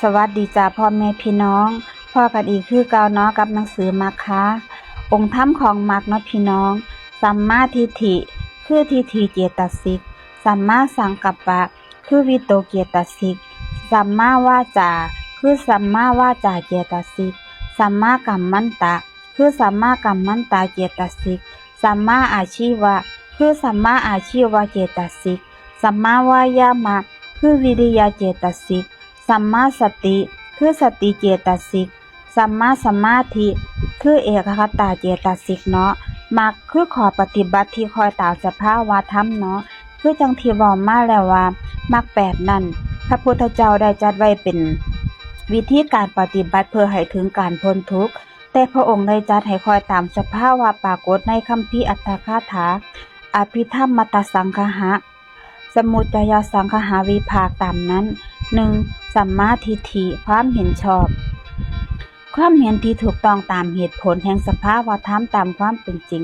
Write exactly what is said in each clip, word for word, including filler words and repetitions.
สวัสดีจ้าพ่อแม่พี่น้อง พ้อกันอีกคือเก่าเนาะกับหนังสือมัคคะ องค์ธรรมของมัคเนาะพี่น้อง สัมมาทิฏฐิ คือทิฏฐิเจตสิก สัมมาสังกัปปะ คือวิตกเจตสิก สัมมาวาจา คือสัมมาวาจาเจตสิก สัมมากัมมันตะ คือสัมมากัมมันตาเจตสิก สัมมาอาชีวะ คือสัมมาอาชีวะเจตสิก สัมมาวายามะ คือวิริยะเจตสิก สัมมาสติ คือสติเจตสิก สัมมาสมาธิ คือเอกัคคตาเจตสิกเนาะ มัคคือข้อปฏิบัติที่คอยตามสภาวะธรรมเนาะ คือจั่งที่เว้ามาแล้วว่า มัคแปดนั้น พระพุทธเจ้าได้จัดไว้เป็นวิธีการปฏิบัติเพื่อให้ถึงการพ้นทุกข์ แต่พระองค์ได้จัดให้คอยตามสภาวะปรากฏในคัมภีร์อัตถกถา อภิธรรมมัตตสังคหะ สมุจจยสังคหาวิภาคตามนั้น หนึ่ง สัมมาทิฏฐิ ความเห็นชอบ ความเห็นที่ถูกต้องตามเหตุผลแห่งสภาวะธรรมตามความเป็นจริง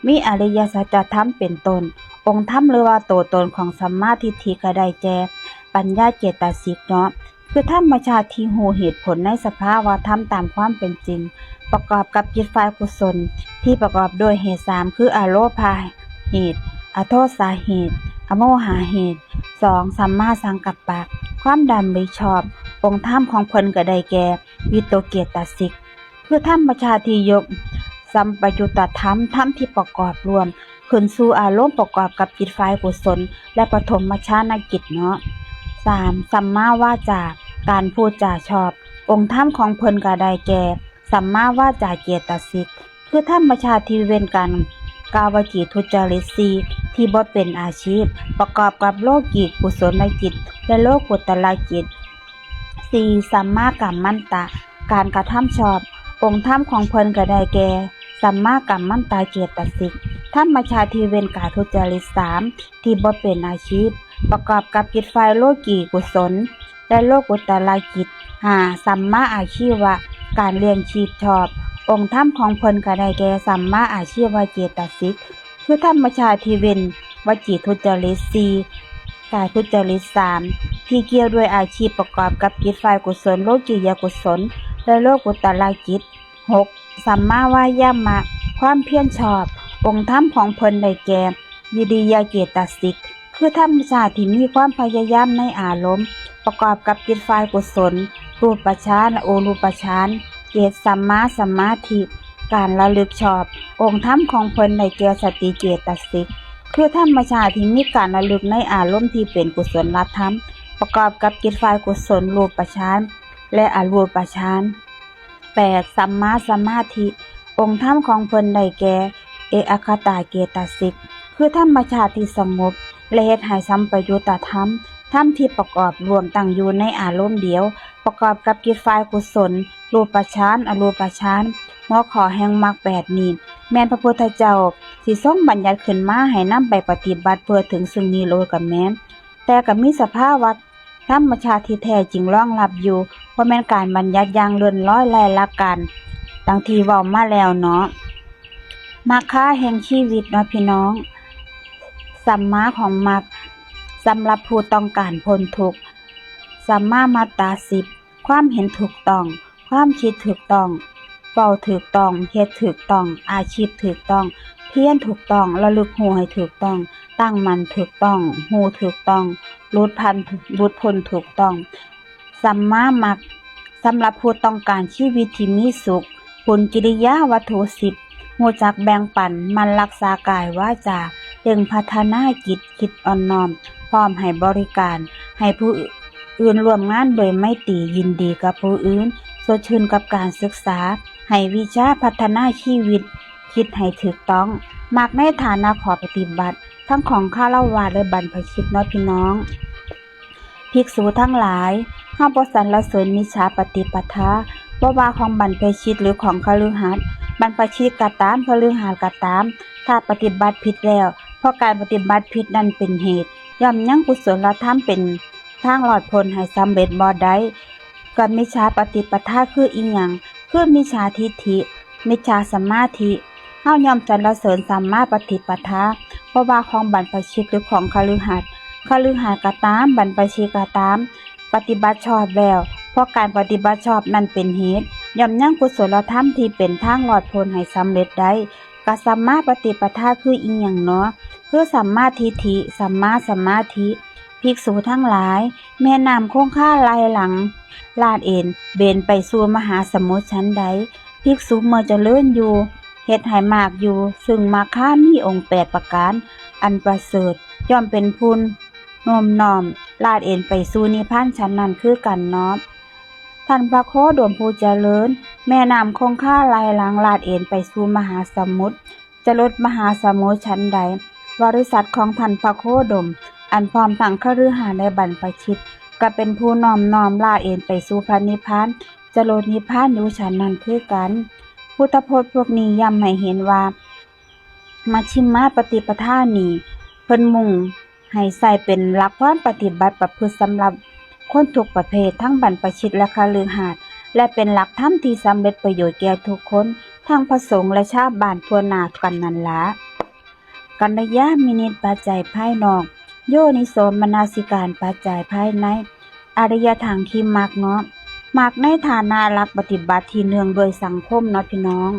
มีอริยสัจธรรมเป็นต้น องค์ธรรมหรือว่าตัวตนของสัมมาทิฏฐิก็ได้แก่ ปัญญาเจตสิกเนาะ คือธรรมชาติที่รู้เหตุผลในสภาวะธรรมตามความเป็นจริง ประกอบกับจิตฝ่ายกุศล ที่ประกอบด้วยเหตุสาม คืออโลภาเหตุ อโทสาเหตุ อโมหาเหตุ สอง สัมมาสังกัปปะ ความดำริชอบ องค์ธรรมของเพิ่นก็ได้แก่ วิตกเจตสิก คือธรรมชาติที่ยกสัมปยุตตธรรม ธรรมที่ประกอบร่วม ขึ้นสู่อารมณ์ประกอบกับจิตฝ่ายกุศล และปฐมฌานกิจเนาะ สาม สัมมาวาจา การพูดจาชอบ องค์ธรรมของเพิ่นก็ได้แก่ สัมมาวาจาเจตสิก คือธรรมชาติที่เว้นการกล่าววจีทุจริตสี่ ที่บ่เป็นอาชีพ ประกอบกับโลกีกุศลจิต และโลกุตตรจิต สี่ สัมมากัมมันตะ การกระทำชอบ องค์ธรรมของเพิ่นก็ได้แก่ สัมมากัมมันตาเจตสิก ธรรมชาติที่เว้นกายทุจริตสาม ที่บ่เป็นอาชีพ ประกอบกับจิตฝ่ายโลกีกุศล และโลกุตตรจิต ห้า สัมมาอาชีวะ การเลี้ยงชีพชอบ องค์ธรรมของเพิ่นก็ได้แก่ สัมมาอาชีวะเจตสิก คือธรรมชาติที่เว้นวจีทุจริตสี่ กายทุจริตสาม ที่เกี่ยวด้วยอาชีพประกอบกับจิตฝ่ายกุศล โลกียกุศล และโลกุตตรจิต หก สัมมาวายามะ ความเพียรชอบ องค์ธรรมของเพิ่นได้แก่ วิริยะเจตสิก คือธรรมชาติที่มีความพยายามในอารมณ์ ประกอบกับจิตฝ่ายกุศล รูปฌาน อรูปฌาน เจ็ด สัมมาสมาธิ การระลึกชอบ องค์ธรรมของเพิ่นได้แก่สติเจตสิก คือธรรมชาติที่มีการระลึกในอารมณ์ที่เป็นกุศลธรรม ประกอบกับจิตฝ่ายกุศล รูปฌาน และอรูปฌาน แปด สัมมาสมาธิ องค์ธรรมของเพิ่นได้แก่ เอกัคคตาเจตสิก คือธรรมชาติที่สงบ และเฮ็ดให้สัมปยุตตธรรม ธรรมที่ประกอบร่วมตั้งอยู่ในอารมณ์เดียว ประกอบกับจิตฝ่ายกุศล รูปฌาน อรูปฌาน หัวข้อแห่งมรรคแปดนี้ แม่นพระพุทธเจ้าสิทรงบัญญัติขึ้นมาให้นำไปปฏิบัติเพื่อถึงซึ่งนิโรธก็แม่น แต่ก็มีสภาวะธรรมชาติที่แท้จริงรองรับอยู่ บ่แม่นการบัญญัติอย่างเลื่อนลอยไร้หลักการ ดังที่เว้ามาแล้วเนาะ มรรคาแห่งชีวิตเนาะพี่น้อง สัมมาของมรรค สำหรับผู้ต้องการพ้นทุกข์ สัมมามัตตาสิบ ความเห็นถูกต้อง ความคิดถูกต้อง เว้าถูกต้อง เฮ็ดถูกต้อง อาชีพถูกต้อง เพียรถูกต้อง ระลึกรู้ให้ถูกต้อง ตั้งมั่นถูกต้อง รู้ถูกต้อง หลุดพัน หลุดพ้นถูกต้อง สัมมามรรค สำหรับผู้ต้องการชีวิตที่มีสุข บุญกิริยาวัตถุสิบ รู้จักแบ่งปัน หมั่นรักษากายวาจา เร่งพัฒนาจิต คิดอ่อนน้อม พร้อมให้บริการ ให้ผู้อื่นร่วมงานโดยไมตรี ยินดีกับผู้อื่น สดชื่นกับการศึกษา ให้วิชาพัฒนาชีวิต คิดให้ถูกต้อง มรรคในฐานะข้อปฏิบัติ ทั้งของฆราวาสและบรรพชิตเนาะพี่น้อง ภิกษุทั้งหลาย เฮาบ่สรรเสริญมิจฉาปฏิปทา บ่ว่าของบรรพชิตหรือของคฤหัสถ์ บรรพชิตก็ตาม คฤหัสถ์ก็ตาม ถ้าปฏิบัติผิดแล้ว เพราะการปฏิบัติผิดนั้นเป็นเหตุ ย่อมยังกุศลธรรมเป็นทางรอดพ้นให้สำเร็จบ่ได้ กับมิจฉาปฏิปทาคืออิหยัง คือมิจฉาทิฏฐิ มิจฉาสมาธิ เฮาย่อมสรรเสริญสัมมาปฏิปทา เพราะว่าของบรรพชิตหรือของคฤหัสถ์ คฤหัสถ์ก็ตาม บรรพชิตก็ตาม ปฏิบัติชอบแล้ว เพราะการปฏิบัติชอบนั้นเป็นเหตุ ย่อมยังกุศลธรรมที่เป็นทางรอดพ้นให้สำเร็จได้ กะสัมมาปฏิปทาคืออีหยังเนาะ คือสัมมาทิฏฐิ สัมมาสมาธิ ภิกษุทั้งหลาย แม่น้ำคงคาไหลหลัง ลาดเอนเบนไปสู่มหาสมุทรฉันใด ภิกษุเมื่อเจริญอยู่ เฮ็ดให้มากอยู่ ซึ่งมรรคามีองค์แปดประการ อันประเสริฐ ย่อมเป็นผู้โน้มน้อม ลาดเอนไปสู่นิพพานฉันนั้นคือกันเนาะ ท่านพระโคดมผู้เจริญ แม่น้ำคงคาไหลหลังลาดเอนไปสู่มหาสมุทร จรดมหาสมุทรฉันใด บริษัทของท่านพระโคดม อันพร้อมทั้งคฤหาสน์และบรรพชิต ก็เป็นผู้น้อมน้อมลาดเอนไปสู่พระนิพพาน จรดนิพพานอยู่ฉันนั้นคือกัน พุทธพจน์พวกนี้ย้ำให้เห็นว่า มัชฌิมาปฏิปทานี้ เพิ่นมุ่งให้ใช้เป็นหลักความปฏิบัติประพฤติสำหรับคนทุกประเภท ทั้งบรรพชิตและคฤหาสน์ และเป็นหลักธรรมที่สำเร็จประโยชน์แก่ทุกคน ทั้งพระสงฆ์และชาวบ้านทั่วหน้ากันนั่นละ กัลยาณมิตรปัจจัยภายนอก โยนิโสมนสิการปัจจัยภายใน อริยทางคีมรรคเนาะ มรรคในฐานะหลักปฏิบัติที่เนื่องด้วยสังคมเนาะพี่น้อง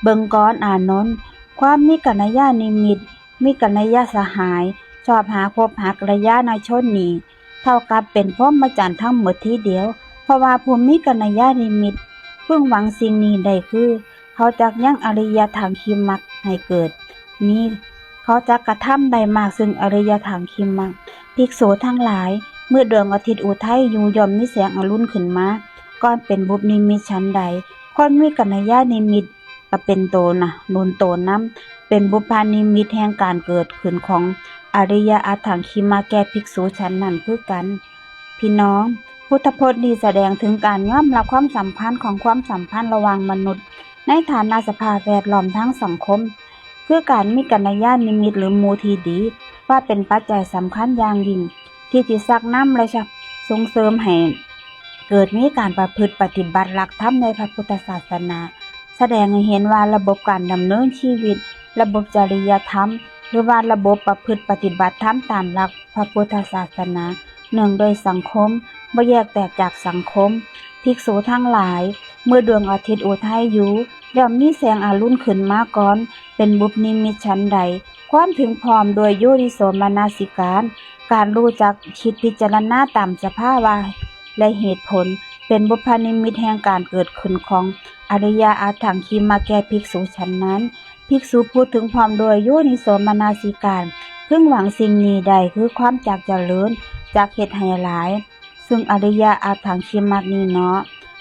เบิ่งก่อนอานนท์ ความมีกัลยาณมิตร มีกัลยาณสหาย ชอบหาคบหากัลยาณชนนี้ เท่ากับเป็นพรหมจรรย์ทั้งหมดทีเดียว เพราะว่าผู้มีกัลยาณมิตร พึงหวังสิ่งนี้ได้คือ เขาจักยังอริยทางคีมรรคให้เกิด มี เขาจักกระทำได้มากซึ่งอริยทางคีมรรค ภิกษุทั้งหลาย เมื่อดวงอาทิตย์อุทัยอยู่ย่อมมีแสงอรุณขึ้นมา ก่อนเป็นบุพนิมิตฉันใด คนมีกัลยาณมิตร ก็เป็นโตนะ นุนโตนำ เป็นบุพนิมิตแห่งการเกิดขึ้นของอริยอัตถังคีมรรคแก่ภิกษุฉันนั้นคือกัน พี่น้อง พุทธพจน์นี้แสดงถึงการยอมรับความสำคัญของความสัมพันธ์ระหว่างมนุษย์ ในฐานะสภาพแวดล้อมทางสังคม คือการมีกัลยาณมิตรหรือหมู่ที่ดี ว่าเป็นปัจจัยสำคัญอย่างยิ่ง ที่จะชักนำและชักส่งเสริมให้ เกิดมีการประพฤติปฏิบัติหลักธรรมในพระพุทธศาสนา แสดงให้เห็นว่าระบบการดำเนินชีวิต ระบบจริยธรรม หรือว่าระบบประพฤติปฏิบัติธรรมตามหลักพระพุทธศาสนา เนื่องโดยสังคม บ่แยกแตกจากสังคม ภิกษุทั้งหลาย เมื่อดวงอาทิตย์อุทัยอยู่ ย่อมมีแสงอรุณขึ้นมาก่อน เป็นบุพนิมิตฉันใด ความถึงพร้อมโดยโยนิโสมนสิการ การรู้จักคิดพิจารณาตามสภาวะและเหตุผล เป็นบุพนิมิตแห่งการเกิดขึ้นของอริยอัตถังคีมรรคแก่ภิกษุฉันนั้น ภิกษุผู้ถึงพร้อมโดยโยนิโสมนสิการ พึงหวังสิ่งนี้ได้คือความจักเจริญ จักเฮ็ดให้หลาย ซึ่งอริยอัตถังคีมรรคนี้เนาะ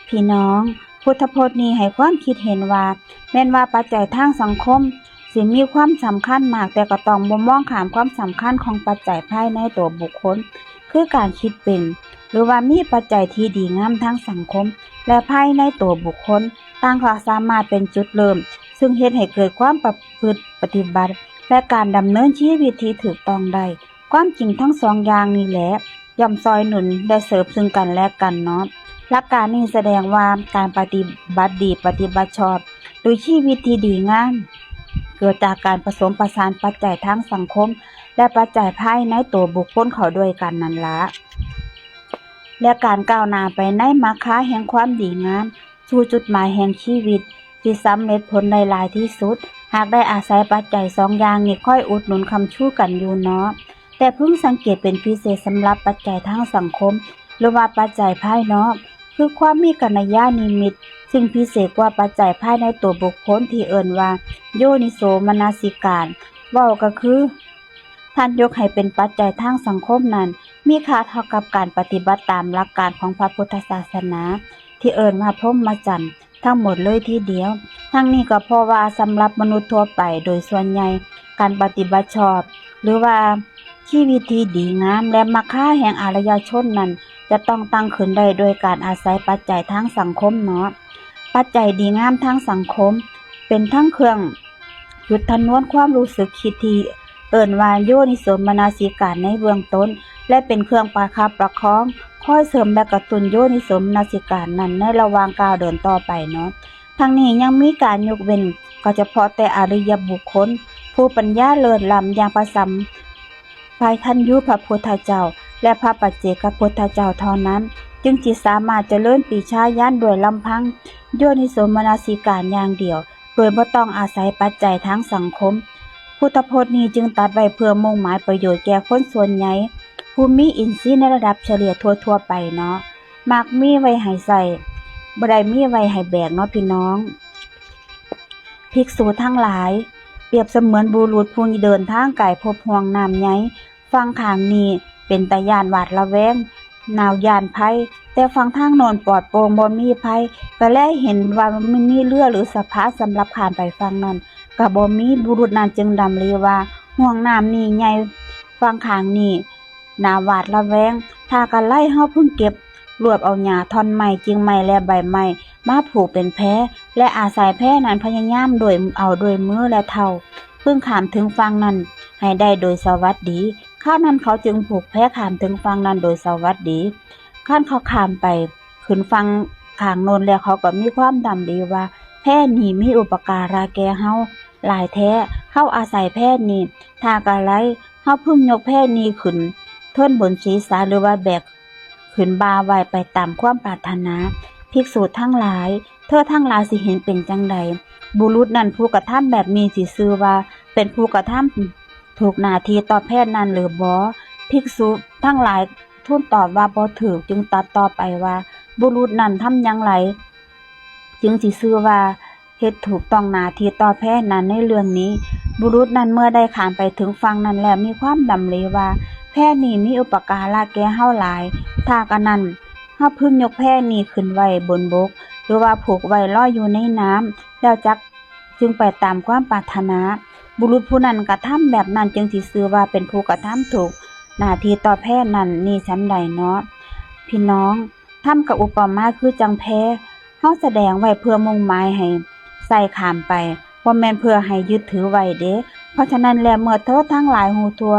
พี่น้อง พุทธพจน์นี้ให้ความคิดเห็นว่า แม้นว่าปัจจัยทางสังคม สิมีความสำคัญมาก แต่ก็ต้องบ่มองข้ามความสำคัญของปัจจัยภายในตัวบุคคล คือการคิดเป็น หรือว่ามีปัจจัยที่ดีงามทางสังคม และภายในตัวบุคคล ต่างก็สามารถเป็นจุดเริ่ม ซึ่งเฮ็ดให้เกิดความประพฤติปฏิบัติ และการดำเนินชีวิตที่ถูกต้องได้ ความจริงทั้งสองอย่างนี้แหละ ย่อมซอยหนุนและเสริมซึ่งกันและกันเนาะ หลักการนี้แสดงว่าการปฏิบัติดีปฏิบัติชอบ หรือชีวิตที่ดีงาม เกิดจากการผสมประสานปัจจัยทางสังคม และปัจจัยภายในตัวบุคคลเข้าด้วยกันนั่นละ และการก้าวหน้าไปในมรรคาแห่งความดีงาม สู่จุดหมายแห่งชีวิต ที่สำเร็จผลได้หลายที่สุด หากได้อาศัยปัจจัยสองอย่างนี้คอยอุดหนุนค้ำชูกันอยู่เนาะ แต่พึงสังเกตเป็นพิเศษสำหรับปัจจัยทางสังคม หรือว่าปัจจัยภายนอก คือความมีกัลยาณมิตร ซึ่งพิเศษกว่าปัจจัยภายในตัวบุคคลที่เอิ้นว่า โยนิโสมนสิการ เว้าก็คือ ท่านยกให้เป็นปัจจัยทางสังคมนั้น มีค่าเท่ากับการปฏิบัติตามหลักการของพระพุทธศาสนา ที่เอิ้นว่าพรหมจรรย์ ทั้งหมดเลยทีเดียว ทั้งนี้ก็เพราะว่าสำหรับมนุษย์ทั่วไปโดยส่วนใหญ่ การปฏิบัติชอบ หรือว่าชีวิตที่ดีงาม และมรรคาแห่งอริยชนนั้น จะต้องตั้งขึ้นได้โดยการอาศัยปัจจัยทางสังคมเนาะ ปัจจัยดีงามทางสังคม เป็นทั้งเครื่อง จุดทะนวนความรู้สึกคิดที่เอิ้นว่าโยนิโสมนสิการในเบื้องต้น และเป็นเครื่องประคับประคอง คอยเสริมและกระตุ้นโยนิโสมนสิการนั้นในระหว่างก้าวเดินต่อไปเนาะ ทั้งนี้ยังมีการยกเว้น ก็เฉพาะแต่อริยบุคคล ผู้ปัญญาเลิศล้ำอย่างพระสัม ภายทันยุพระพุทธเจ้า และพระปัจเจกพุทธเจ้าเท่านั้น จึงสิสามารถเจริญปิจฉาญาณด้วยลำพัง โยนิโสมนสิการอย่างเดียว โดยบ่ต้องอาศัยปัจจัยทางสังคม พุทธพจน์นี้จึงตรัสไว้เพื่อมุ่งหมายประโยชน์แก่คนส่วนใหญ่ ผู้มีอินทรีย์ในระดับเฉลี่ยทั่วๆไปเนาะ มักมีไว้ให้ใช้ บ่ได้มีไว้ให้แบกเนาะพี่น้อง ภิกษุทั้งหลาย เปรียบเสมือนบุรุษผู้เดินทางไกลพบห่วงน้ำใหญ่ ฝั่งข้างนี้เป็นตาย้านหวาดระแวง หนาวย้านภัย แต่ฝั่งทางโน้นปลอดโปร่งบ่มีภัย ก็แลเห็นว่ามันมีเรือหรือสะพานสำหรับข้ามไปฝั่งนั้น ก็บ่มี บุรุษนั้นจึงดำริว่า ห่วงน้ำนี้ใหญ่ ฝั่งข้างนี้ หน้าหวาดระแวง ถ้ากะไรเฮาพึงเก็บรวบเอาหญ้าท่อนไม้ กิ่งไม้และใบไม้มาผูกเป็นแพ และอาศัยแพนั้นพยายามโดยเอาด้วยมือและเท้า พึงข้ามถึงฝั่งนั้นให้ได้โดยสวัสดี คราวนั้นเขาจึงผูกแพข้ามถึงฝั่งนั้นโดยสวัสดี คันเขาข้ามไปขึ้นฝั่งข้างโน้นแล้ว เขาก็มีความดำริว่า แพนี้มีอุปการะแก่เฮาหลายแท้ เฮาอาศัยแพนี้ ถ้ากะไร เฮาพึงยกแพนี้ขึ้นเทินบนศีรษะ หรือว่าแบกขึ้นบ่าไว้ไปตามความปรารถนา ภิกษุทั้งหลาย เธอทั้งหลายสิเห็นเป็นจั่งใด บุรุษนั้นผู้กระทำแบบนี้สิชื่อว่าเป็นผู้กระทำถูกหน้าที่ตอบแพนั้นหรือบ่ ภิกษุทั้งหลายทูลตอบว่าบ่ถูก จึงตรัสต่อไปว่า บุรุษนั้นทำอย่างไร จึงสิชื่อว่าเฮ็ดถูกต้องหน้าที่ตอบแพนั้นในเรื่องนี้ บุรุษนั้นเมื่อได้ข้ามไปถึงฝั่งนั้นแล้วมีความดำริว่า แพนี้มีอุปการะแก่เฮาหลาย ถ้ากะนั้น เฮาพึงยกแพนี้ขึ้นไว้บนบก หรือว่าผูกไว้ลอยอยู่ในน้ำ แล้วจักจึงไปตามความปรารถนา บุรุษผู้นั้นกระทำแบบนั้น จึงสิชื่อว่าเป็นผู้กระทำถูกหน้าที่ตอบแพนั้น นี้ฉันใดเนาะ พี่น้อง ธรรมกับอุปมาคือจั่งแพ เฮาแสดงไว้เพื่อมุ่งหมายให้ใช้ข้ามไป บ่แม่นเพื่อให้ยึดถือไว้เด้ เพราะฉะนั้นแล้วเมื่อเธอทั้งหลายฮู้ทั่ว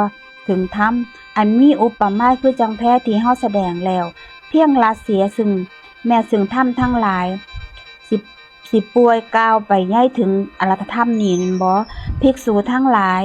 ถึงธรรม อันมีอุปมาคือจั่งแพที่เฮาแสดงแล้ว เพียงละเสียซึ่ง แม้ซึ่งธรรมทั้งหลาย สิ สิป่วยกล่าวไปย้ายถึงอรหัตธรรมนี้แม่นบ่ ภิกษุทั้งหลาย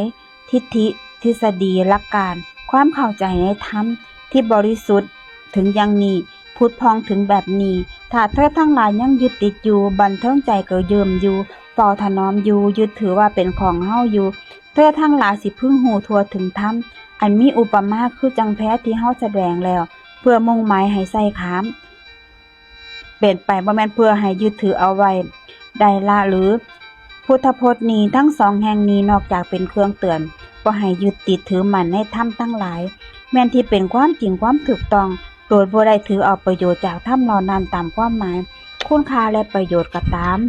ทิฏฐิ ทฤษฎี หลักการ ความเข้าใจในธรรมที่บริสุทธิ์ถึงอย่างนี้ ผุดผ่องถึงแบบนี้ ถ้าเธอทั้งหลายยังยึดติดอยู่ บันเทิงใจกระเยิมอยู่ เฝ้าถนอมอยู่ ยึดถือว่าเป็นของเฮาอยู่ เธอทั้งหลายสิพึงฮู้ทั่วถึงธรรม อันมีอุปมาคือจั่งแพที่เฮาแสดงแล้ว เพื่อมุ่งหมายให้ใช้ข้าม เป็นไปบ่แม่นเพื่อให้ยึดถือเอาไว้ได้ละหรือ พุทธพจน์นี้ทั้งสองแห่งนี้นอกจากเป็นเครื่องเตือน บ่ให้ยึดติดถือมั่นในธรรมทั้งหลาย แม่นที่เป็นความจริงความถูกต้อง โดยบ่ได้ถือเอาประโยชน์จากธรรมเหล่านั้นตามความหมาย คุณค่าและประโยชน์ก็ตาม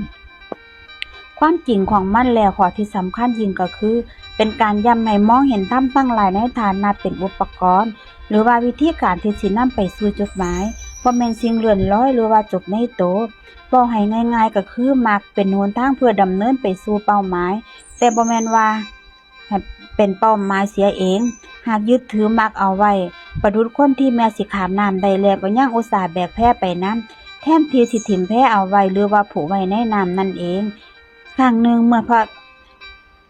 ความจริงของมันแล้วข้อที่สำคัญยิ่งก็คือ เป็นการย้ำให้มองเห็นธรรมทั้งหลายในฐานะเป็นอุปกรณ์ หรือว่าวิธีการที่สินำไปสู่จุดหมาย บ่แม่นสิ่งเลื่อนลอยหรือว่าจบในโต เว้าให้ง่ายๆก็คือมรรคเป็นหนทางเพื่อดำเนินไปสู่เป้าหมาย แต่บ่แม่นว่าให้เป็นเป้าหมายเสียเอง หากยึดถือมรรคเอาไว้ ประดุจคนที่แม้สิข้ามน้ำได้แล้วก็ยังอุตส่าห์แบกแพไปนำ แทนที่สิถิ่มแพเอาไว้หรือว่าผูกไว้ในน้ำนั่นเอง ครั้งหนึ่งเมื่อพระ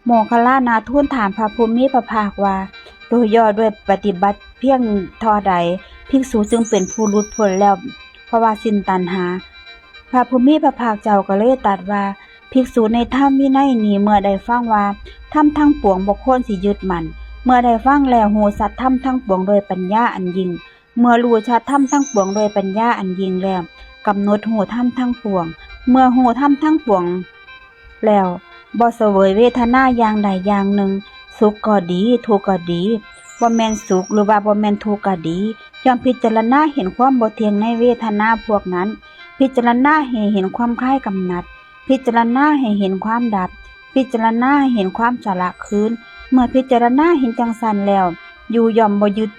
โมคคัลลานะทูลถามพระผู้มีพระภาคว่า โดยย่อด้วยปฏิบัติเพียงเท่าใด ภิกษุจึงเป็นผู้หลุดพ้นแล้ว เพราะว่าสิ้นตัณหา พระผู้มีพระภาคเจ้าก็เลยตรัสว่า ภิกษุในธรรมวินัยนี้เมื่อได้ฟังว่า ธรรมทั้งปวงบ่ควรสิยึดมั่น เมื่อได้ฟังแล้วฮู้ชัดธรรมทั้งปวงโดยปัญญาอันยิ่ง เมื่อรู้ชัดธรรมทั้งปวงโดยปัญญาอันยิ่งแล้ว กำหนดฮู้ธรรมทั้งปวง เมื่อฮู้ธรรมทั้งปวงแล้ว บ่เสวยเวทนาอย่างใดอย่างหนึ่ง สุขก็ดี ทุกข์ก็ดี บ่แม่นสุขหรือว่าบ่แม่นทุกข์ก็ดี ย่อมพิจารณาเห็นความบ่เที่ยงในเวทนาพวกนั้น พิจารณาให้เห็นความคลายกำหนัด พิจารณาให้เห็นความดับ พิจารณาให้เห็นความสละคืน เมื่อพิจารณาเห็นจั่งซั้นแล้ว อยู่ย่อมบ่ยึด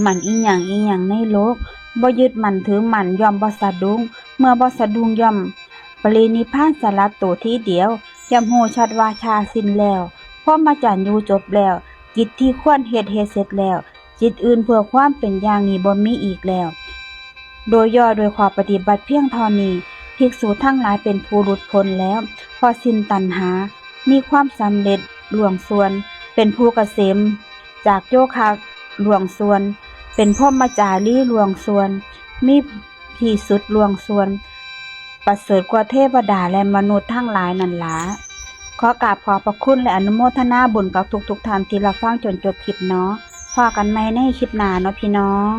มั่นอีหยังอีหยังในโลก บ่ยึดมั่นถือมั่น ย่อมบ่สะดุ้ง เมื่อบ่สะดุ้งย่อมปรินิพพานสละโตทีเดียว ย่อมฮู้ชัดว่าชาติสิ้นแล้ว พรหมจรรย์อยู่จบแล้ว กิจที่ควรเฮ็ดเฮ็ดเสร็จแล้ว จิตอื่นเพื่อความเป็นอย่างนี้บ่มีอีกแล้ว โดยย่อโดยข้อปฏิบัติเพียงเท่านี้ ภิกษุทั้งหลายเป็นผู้หลุดพ้นแล้ว เพราะสิ้นตัณหา มีความสำเร็จล่วงส่วน เป็นผู้เกษมจากโยคะล่วงส่วน เป็นพรหมจารีล่วงส่วน มีที่สุดล่วงส่วน ประเสริฐกว่าเทวดาและมนุษย์ทั้งหลายนั่นละ ขอกราบขอบพระคุณและอนุโมทนาบุญกับทุกๆท่านที่รับฟังจนจบคลิปเนาะ พ้อกันใหม่ในคลิปหน้าเนาะพี่น้อง